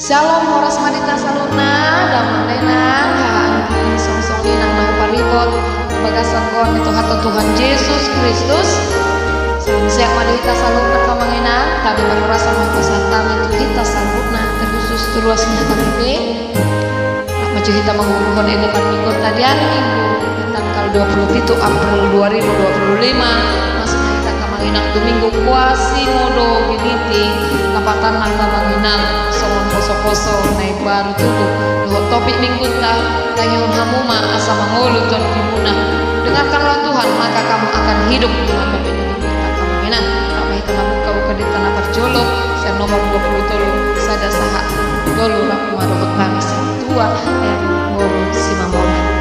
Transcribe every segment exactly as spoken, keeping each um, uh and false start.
Syalom, horas ma di hita saluhutna, damang dainang, haha anggi, songon i nang na huparibot di bagasan goar ni Tuhanta Tuhan Jesus Kristus. Syalom sehat ma di hita saluhutna, amang inang. Tabi parhorasan ma hupasahat hami tu hita saluhutna, terkhusus tu ruas ni H K B P. Rap ma jo hita manguruhon ende parmingguonta di ari Minggu, tanggal dua puluh pitu April dua ribu dua puluh lima. Masuk ma hita, amang inang, tu Minggu Quasimodogeniti, lapatanna, amang inang, songon poso-poso na imbaru tubu. Dohot topik Minggunta, tangihon hamu ma asa mangolu tondimuna. Dengarkanlah Tuhan, maka kamu akan hidup, i ma topik Minggunta, amang inang. Rap ma hita mambuka-buka diri na parjolo, sian nomor dua puluh tolu, sada sahat tolu, rap ma dohot nami sian dua, ayat ngolu simamola.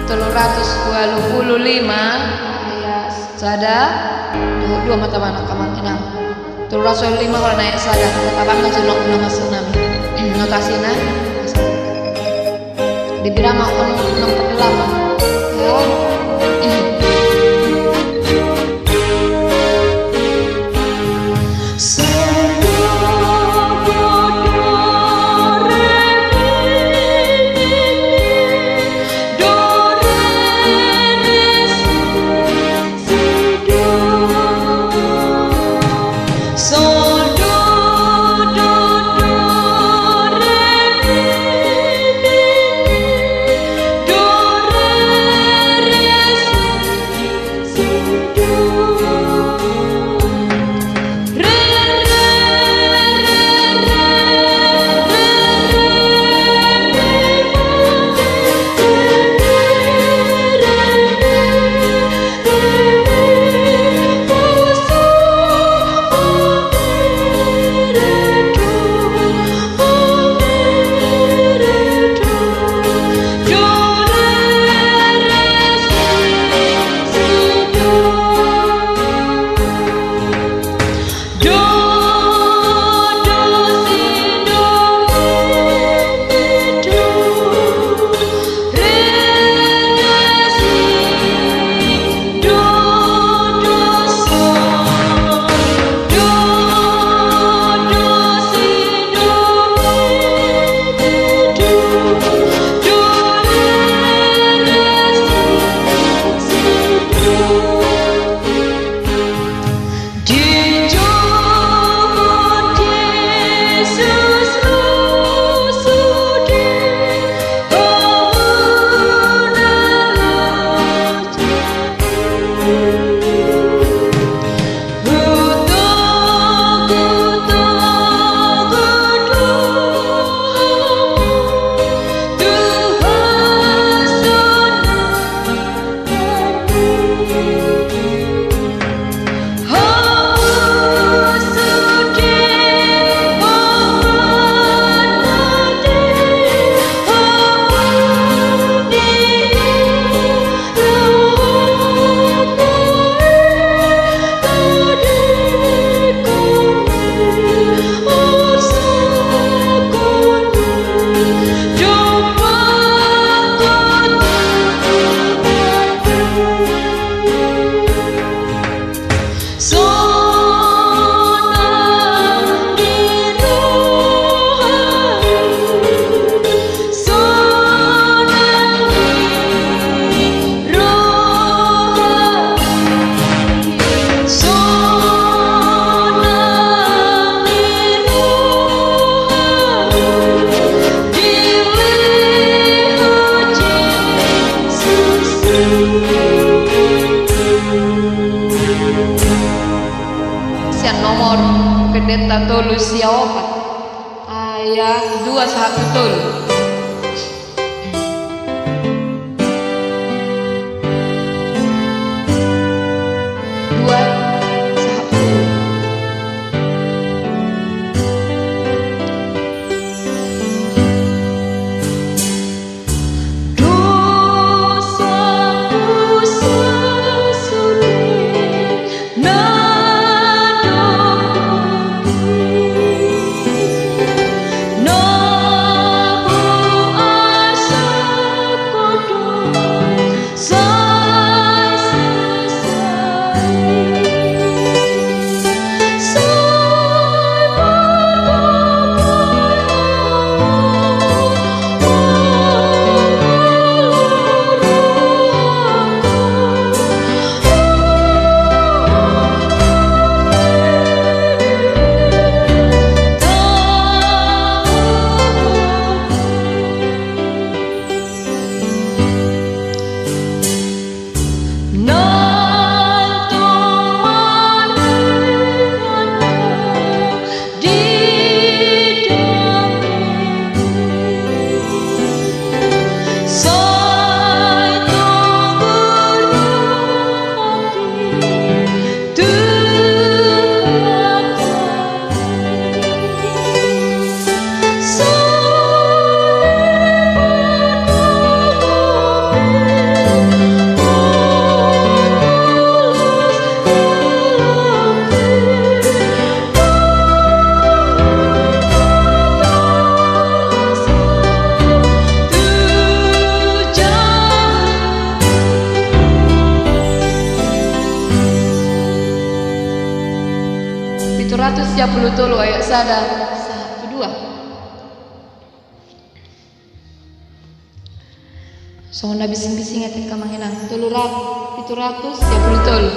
Tolu ratus dua puluh lima, ayat sada, dohot dua ma tabahen, amang inang. Tolu ratus dua puluh lima, holan ayat sada, tabahen ma jo notasi nami. Notasina. Di bira ma on, nomor delapan. Ya. Ayat tolu sia opat. Ayat dua sahat tu tolu. Dua sahat tu tolu. Pitu ratus sia pulu tolu ayat sada sahat tu dua. Songon na bising-bising atik amang inang. Tolu ratus, pitu ratus sia pulu tolu.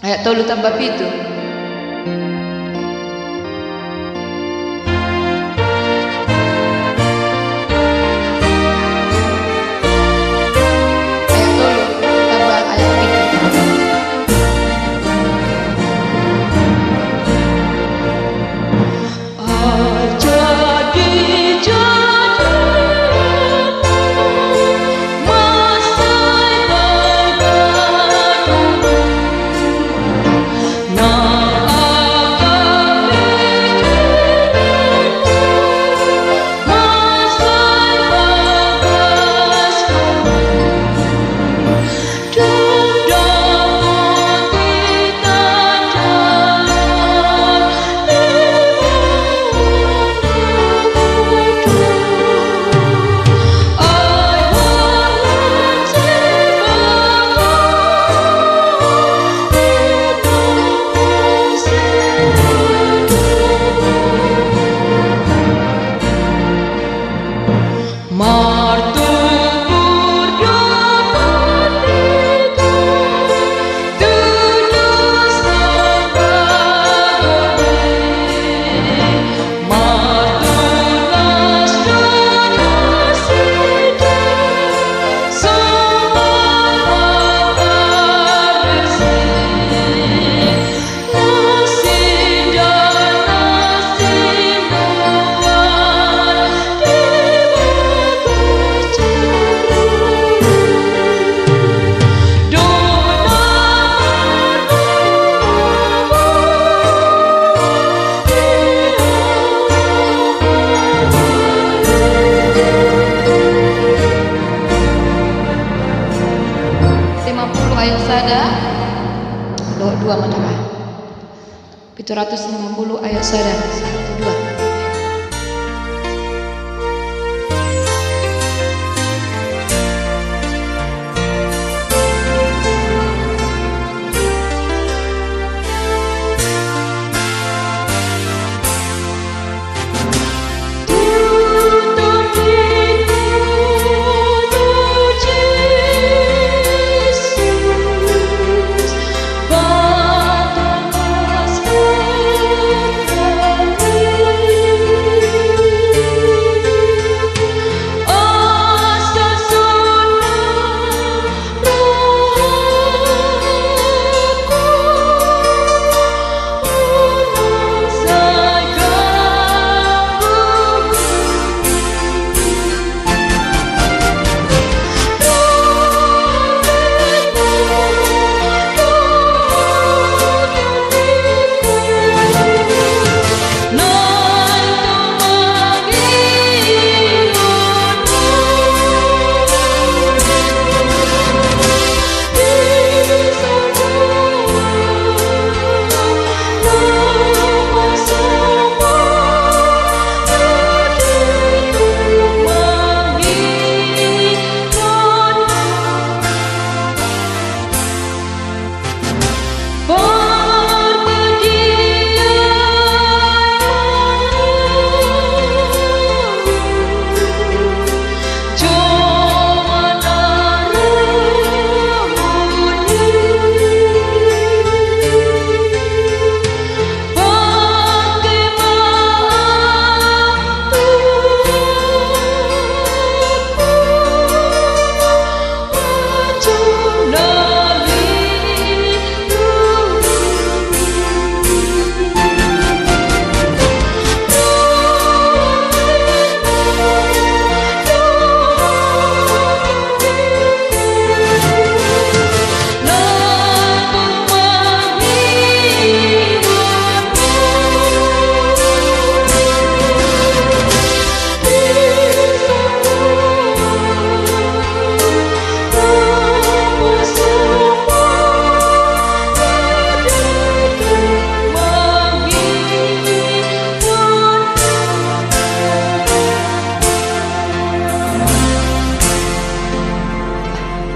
Ayat tolu tamba pitu. Ayat tolu tamba ayat pitu. Tujuh ratus lima puluh ayat sada, satu, dua.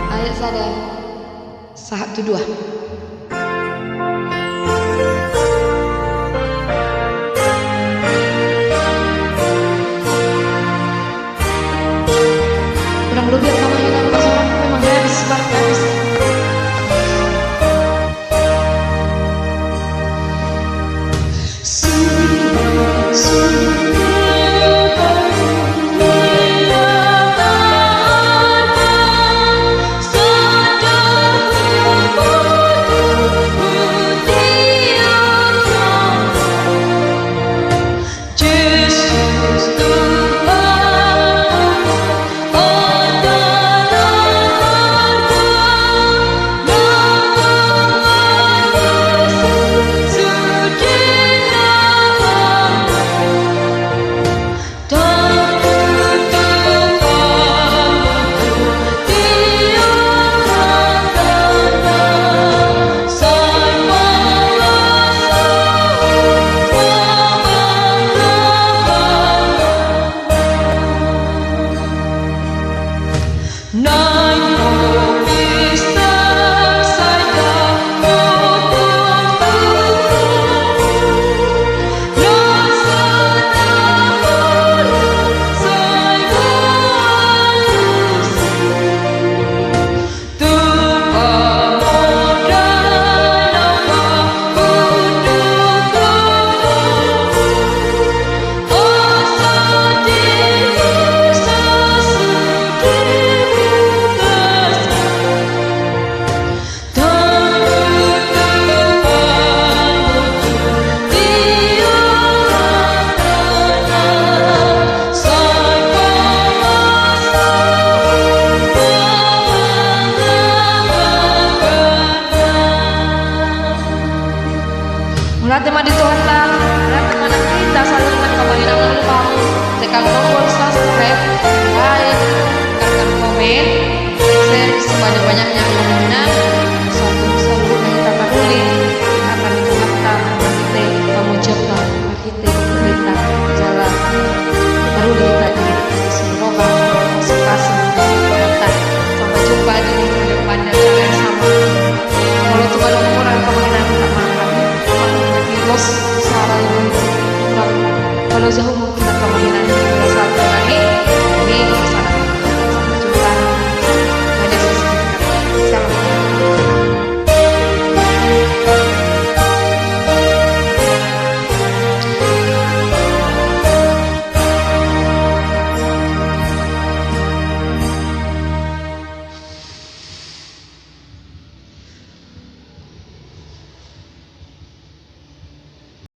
Ayat sada, sahat tu dua. Kurang lebih apa yang kita masalah memang habis, bah, habis. Mauliate ma di Tuhanta, mauliate ma di Tuhanta, saluhutna pambahenan na lupa hamu. Tekan